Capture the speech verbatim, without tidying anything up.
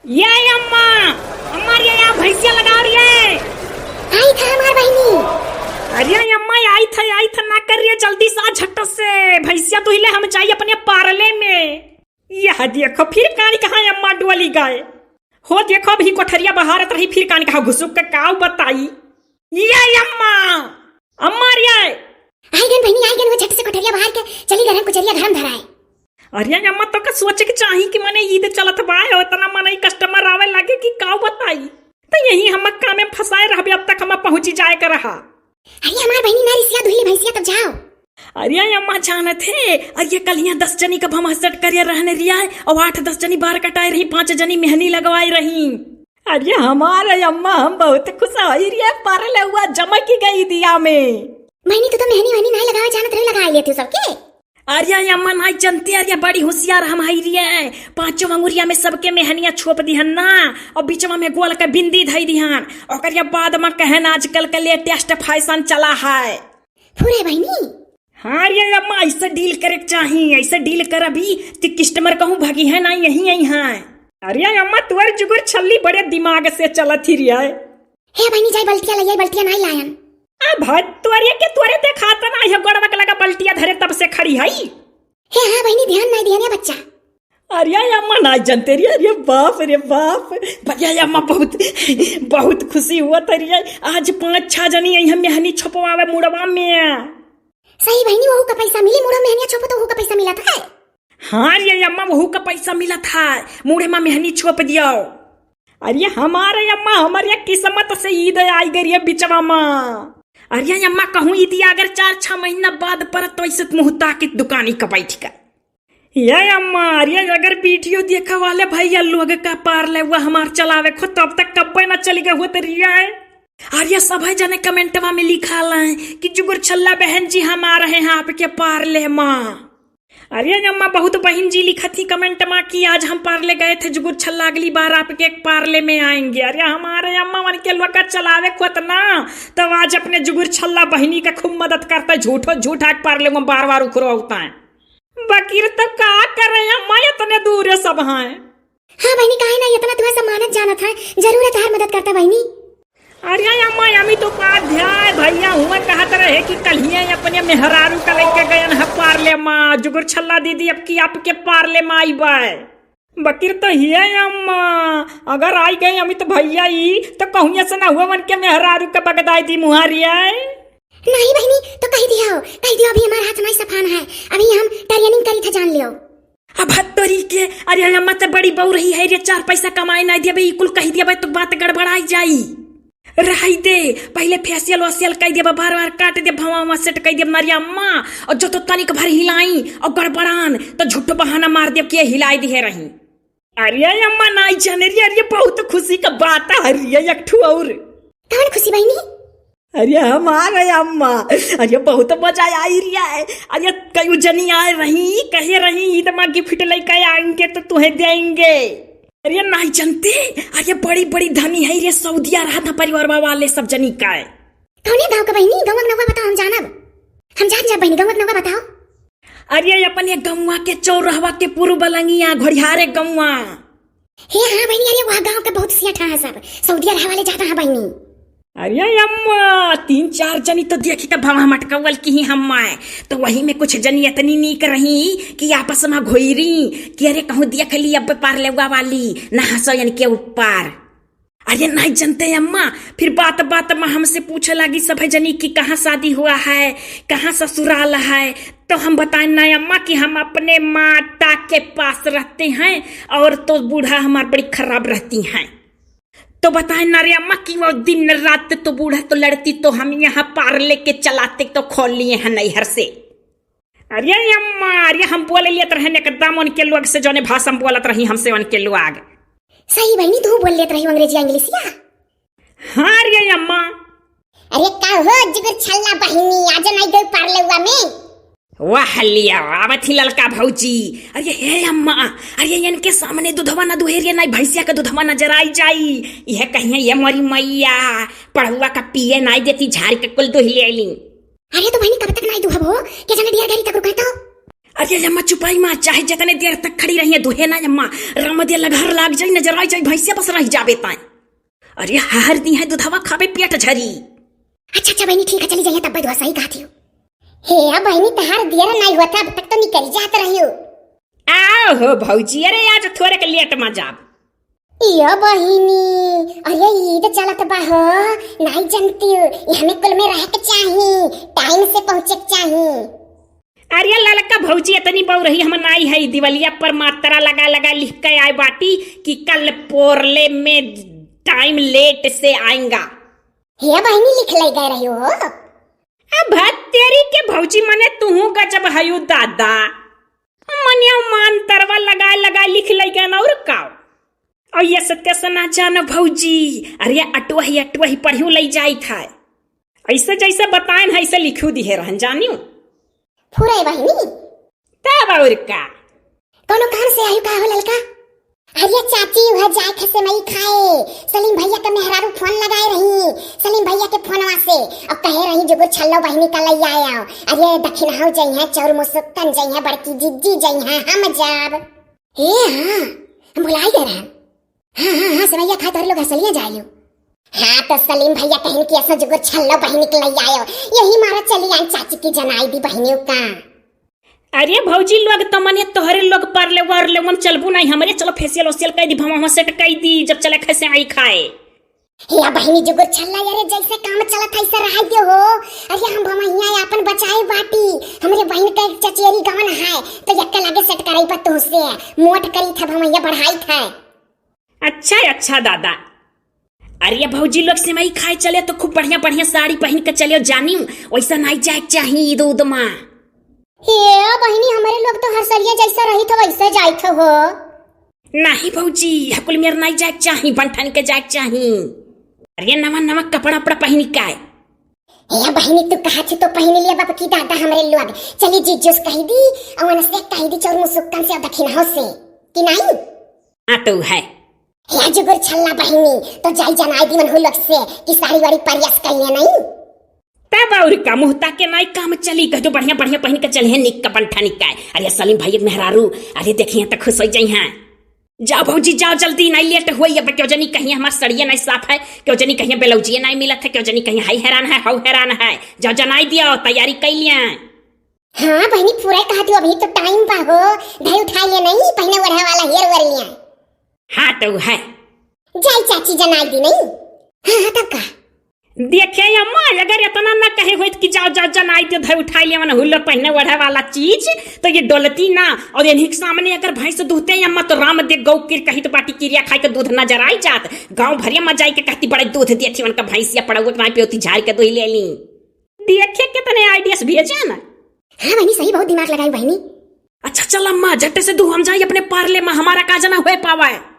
ये अम्मा, अम्मा, ये या भैंसिया लगा रही है। आई था हमार बहिनी। अरे अम्मा, आई था, आई था, ना कर रही है, जल्दी से आ झट से। भैंसिया दुहिले हम जाई अपने पारले में। यह देखो, फिर कानी कहाँ अम्मा डोली गए। हो देखो, अभी कोठरिया बहारत रही, फिर कानी कहाँ घुसुक के काऊ बताई। ये अम्मा, अम्मा रे। आई गन बहिनी, आई गन, वो झट से कोठरिया बहार के चली गरम कुचरिया गरम धराए। अरे अम्मा, तो का सोचे के चाही कि मने ईद चलत बा, और इतना मनई customer आवे लगे कि काऊ बताई। तो यही हम काम में फंसाए रहबे, अब तक हम पहुंची जाए कर रहा। अरे हमार बहिनी ना रिसिया दुहिले भैंसिया तब जाओ। अरे अम्मा जानत है, अरे कल यहाँ दस जनी का हम हसट करे रहने रिया है, और आठ दस जनी बार कटाए रही, पाँच जनी मेहनी लगवाए रही। अरे हमार अम्मा, हम बहुत खुश होई रिया, पारले हुआ जमा की गई दिया में। बहिनी तू तो मेहनी वहनी नहीं लगावे जानत रही, लगा लेती सबके। अरे अम्मा नाई जनती, अरे बड़ी होशियार हम हई रिया, पाँचों अंगुरिया में सबके मेहनिया छोप दिहन ना, और बिचवा में गोल के बिंदी धई दिहन, ओकर बाद में कहन आजकल के latest fashion चला है। फुरे बहिनी। हाँ रे अम्मा, ऐसे deal करे के चाही, ऐसे deal करबी कि customer कहूँ भगी है ना, यही यही है। अरे अम्मा, तोर जुगुर छल्ली बड़े दिमाग से चलत ही रिया है। हे बहिनी, जाई बल्टिया ले आई, बल्टिया नाई लायन। आ भाई, तोरे के तोरे देखात ना है, गोड़वा के लगा बल्टिया धरे तब से खड़ी है। हे हाँ बहिनी, ध्यान नाई दिया ने बच्चा। अरे अम्मा नाई जनते रे, अरे बाप रे बाप। भैया अम्मा बहुत, बहुत खुशी हुआ तरी। आज पाँच छह जनी आई हम मेहनी छपवावे मुड़वा में। सही बहिनी, वहू का पैसा मिली, मुड़वा मेहनिया छपो तो वहू का पैसा मिला था। हाँ रे अम्मा, वहू का पैसा मिला था, मुड़े मा मेहनी छप दियो। अरे हमारे अम्मा, हमारे किस्मत से ईद आई गई रे बिचवा मा। अरे अम्मा, कहूँ ईदिया अगर चार छह महीना बाद परत तो ऐसे मुँह ताकित दुकानी का बैठ का। ये अम्मा, अरे अगर video देखे वाले भैया लोग का पारले हुआ हमार चलावे खो, तब तक कब्बे ना चली गए हुआ तरिया है। अरे सभे जने कमेंटवा में लिखा लाए कि जुगुर छल्ला बहन जी हम आ रहे हैं आपके पारले मा। अरे अम्मा, बहुत बहिन जी लिखत ही कमेंट मा कि आज हम पारले गए थे जुगुर छल्ला, अगली बार आपके पारले में आएंगे। अरे हमारे अम्मा मन के लोग का चलावे खोत ना, तब आज अपने जुगुर छल्ला बहिनी का खूब मदद करता है, झूठो झूठ आके पारले में बार बार उखरो होता है। बकीर तो का करे अम्मा, इतने दूर है सब हैं। हाँ बहिनी, काहे ना, इतना तुहे सब मानत जानत है, जरूर है तहार मदद करता बहिनी। अरे अम्मा, अमित उपाध्याय भैया हुआ कहत रहे कि कल्हिए अपने मेहरारू का लेके गयन है पारले मा, जुगुर छल्ला दीदी अब की आपके पारले मा आई बाय। बकीर तो हिये अम्मा, अगर आई गए अमित भैया ई, तो कहूँ से ना हुआ मन के मेहरारू का बगदाई दी मुहारी आए। नहीं बहिनी, तो कही दिया हो, कही दिया, अभी हमार हाथ नहीं सफान है, अभी हम training करी थे, जान लियो। अब हद तोरी के, अरे अम्मा तो बड़ी बहू रही है रे, चार पैसा कमाए ना दिया बे, ई कुल कही दिया बे, तो बात गड़बड़ाई जाई। रही दे, पहले facial वाशियल कई देबा, बार बार काट दे, भवा वहाँ set कई देबा नारी अम्मा, और जो तो तनिक भर हिलाई और गड़बड़ान, तो झूठ बहाना मार देब कि ये हिलाई दिहे रही। अरे अम्मा नाई जाने रे, अरे बहुत खुशी का बात है, अरे एक ठो और। कौन खुशी बहिनी? अरे हमारे अम्मा, अरे बहुत मजा आई रिया है। अरे कई जनी आए रही, कहे रही ईद मा gift लेके आएंगे तो तुहे देंगे। अरे नाई जनते, अरे बड़ी बड़ी धनी है रे, सऊदिया रहा था परिवार वाले सब जनी का है। कौने गाँव का बहिनी? गाँव का नौवा बताओ, हम जानब। हम जान जाब बहिनी, गाँव का नौवा बताओ। अरे अपने गौवा के चौरहवा के पूर्व बलंगिया घोड़िहारे गौवा। हे हाँ बहिनी, अरे वह गाँव के बहुत सेठ हैं सब, सऊदिया रहे वाले ज्यादा हैं बहिनी। अरे अम्मा, तीन चार जनी तो देखी के भवा मटकवल की ही हम माए, तो वही में कुछ जनी इतनी नीक रही कि आपस में घोईरी कि अरे कहूँ देख ली अब पारलेवा वाली, ना हंसो इनके ऊपर। अरे नहीं जनते अम्मा, फिर बात बात में हमसे पूछे लागी सभे जनी कि कहाँ शादी हुआ है, कहाँ ससुराल है। तो हम बताए ना अम्मा कि हम अपने माता के पास रहते हैं, और तो बूढ़ा हमार बड़ी खराब रहती हैं। तो बताए ना रे अम्मा कि वो दिन रात तो बूढ़ा तो लड़ती, तो हम यहाँ पारले के चलाते तो खोल लिए हैं नैहर से। अरे अम्मा, अरे हम बोले लेत रहे एकदम उनके लोग से, जौने भाषा में बोलत रही हमसे उनके लोग। सही बहिनी, तू बोल लेत रही अंग्रेजिया इंग्लिशिया। हाँ रे अम्मा। अरे का हो जुगुर छल्ला बहिनी, आज नहीं गई पारलेवा में? वाह लिया, आवत ही ललका भौजी। अरे हे अम्मा, अरे इनके सामने दुधवा ना दुहेरिया, नहीं भैंसिया का दुधवा नजर आई जाई। यह कहिए ये मोरी मैया, पढ़ुआ का पिए नहीं देती, झाड़ के कुल दुहले अली। अरे तो बहिनी, कब तक नाई दुहब हो? के जाने डियर घरी तक रुके तो। अरे अम्मा चुपाई मा, चाहे जतने देर तक खड़ी रहिए, दुहे ना अम्मा, राम दिया लघर लाग जाई, नजर आई जाई, भैंसिया बस रह जाबे ताई। अरे हर दी है दुधवा खाबे पेट झरी। अच्छा, अच्छा बहिनी, ठीक है, चली जाइए, तब दुआ सही कहती हो। हे बहिनी, तहार दियर नाई होता, अब तक तो निकल जात रही हो। आओ हो भौजी, अरे आज थोड़े के लेट मा जाब। इयो बहिनी, अरे ईद चलत बा हो, नाई जनती, ई हमें कुल में रहे के चाही, टाइम से पहुँचे के चाही। अरे ललका भौजी, इतनी बउरही हम नाई है, दिवलिया पर मात्रा लगा लगा लिख के आए बाटी कि कल पोरले में टाइम लेट से आएगा। हे बहिनी, लिख ले गए रही हो। अब तेरी के भौजी, मने तुहू गजब हयू दादा, मने मान तरवा लगा लगा लिख ले गए ना, और का? और ये सत्य से ना जानो भौजी, अरे अटुआ ही, अटुआ ही पढ़ियो लई जाई था। ऐसे जैसे बताएन है, ऐसे लिखियो दिहे रहन, जानियो। फुरे बहिनी। तब और का? कोनो काम से आयु का हो ललका? अरे चाची, वह जाए थे सेवई खाए, सलीम भैया के मेहरारू फोन लगाए रही, सलीम भैया के फोनवा से, और कहे रही जुगुर छल्लो बहिनी का लई आए आओ। अरे दखिनहो जइहे, चौर मुसुक्कन जइहे, बड़की जिज्जी जइहे, हम जाब। ए हाँ, हम भुलाई गए रहन। हाँ, हाँ, हाँ, सेवैया खाए तोहरे लोग हंसलिया जाए लियो। हाँ, तो सलीम भैया कहिन कि ऐसा जुगुर छल्लो बहिनी के लई आयो, यही मारा चली आन चाची की जनाई दी बहिनियों का। अरे भौजी लोग, तो मने तोहरे लोग पार्ले वार्ले मन चलबू नहीं, हमरे चलो फेशियल ओशियल कई दी, भमवा सेट कई दी, जब चले खे सेवई खाए। या बहिनी जुगुर छल्ला, अरे जैसे काम चलत है, ऐसे रहाई दे हो। अरे हम भमहिया आपन बचाए बाटी, हमरे बहिन का एक चचेरी गवन है, तो यक्का लागे सेट कराई बा तुहसे, मोट करी था भमहिया बढ़ाई था। अच्छा, अच्छा दादा। अरे भौजी लोग सेवई खाए चले तो खूब बढ़िया बढ़िया साड़ी पहिन के चलियो जानी, वैसा नाई जाए के चाही ईद उद मा। हे बहिनी, हमरे लोग तो हर सलिया जैसा रही था वैसे जाए थे हो। नहीं भौजी, हकुल मेर नाई जाए के चाही, बन ठन के जाए के चाही। अरे नवा नवा कपड़ा उपड़ा पहिन के आए। हे बहिनी, तू कहा थी तो पहिन लिया बाप की दादा हमरे लोग। चली जीजू से कही दी, और उनसे कही दी चौर मुसुक्कन से और दखिनहो से। कि नहीं? हाँ तो है। हे जुगुर छल्ला बहिनी, तो जाई जनाई दी मन हो लोग से कि साड़ी वाड़ी परियास कइले नहीं। तब और का, मुँह ताके नाई काम चली, कह दो बढ़िया बढ़िया पहिन के चले हैं, निक का बन ठन के आए। अरे सलीम भैया मेहरारू, अरे देखिए तो खुश हो जाई हैं। जाओ भौजी जाओ जल्दी, नाई लेट हुई। अब क्यों जनी कहीं हमार सड़िया नाई साफ है, क्यों जनी कहीं ब्लाउजिया नाई मिलत है, क्यों जनी कहीं हाई हैरान है, हाउ हैरान है। जाओ जनाई दिया, तैयारी कई लिया। हाँ बहिनी, पूरा कहा दियो, अभी तो टाइम बा हो, धई उठा लिया नहीं, पहिने ओढ़े वाला हेर ओढ़ लिया। हाँ तो है। जाई चाची जनाई दी नहीं। हाँ, हाँ, तब का? देखे अम्मा, अगर इतना ना कहे होइत कि जाओ, जाओ, जनाई दे, धई उठाई लेवन हुल्लो पहिने ओढ़े वाला चीज, तो ये डोलती ना। और इन्हीं के सामने अगर भैंस दूहते अम्मा, तो राम दे गौ किर कही तो बाटी किरिया खाई के दूध नजर आई जात। गाँव भरिया मा जाई के कहती, "बड़े दूध देती उनका भैंसिया, पड़ौत ना पेवती, झाड़ के दूही ले ली।" देखे कितने आइडियाज भेजे ना। हाँ बहिनी, सही बहुत दिमाग लगाई बहिनी। अच्छा चल अम्मा, झट्टे से दू हम जाई अपने पार्ले मा, हमारा का जना हुए पावा है।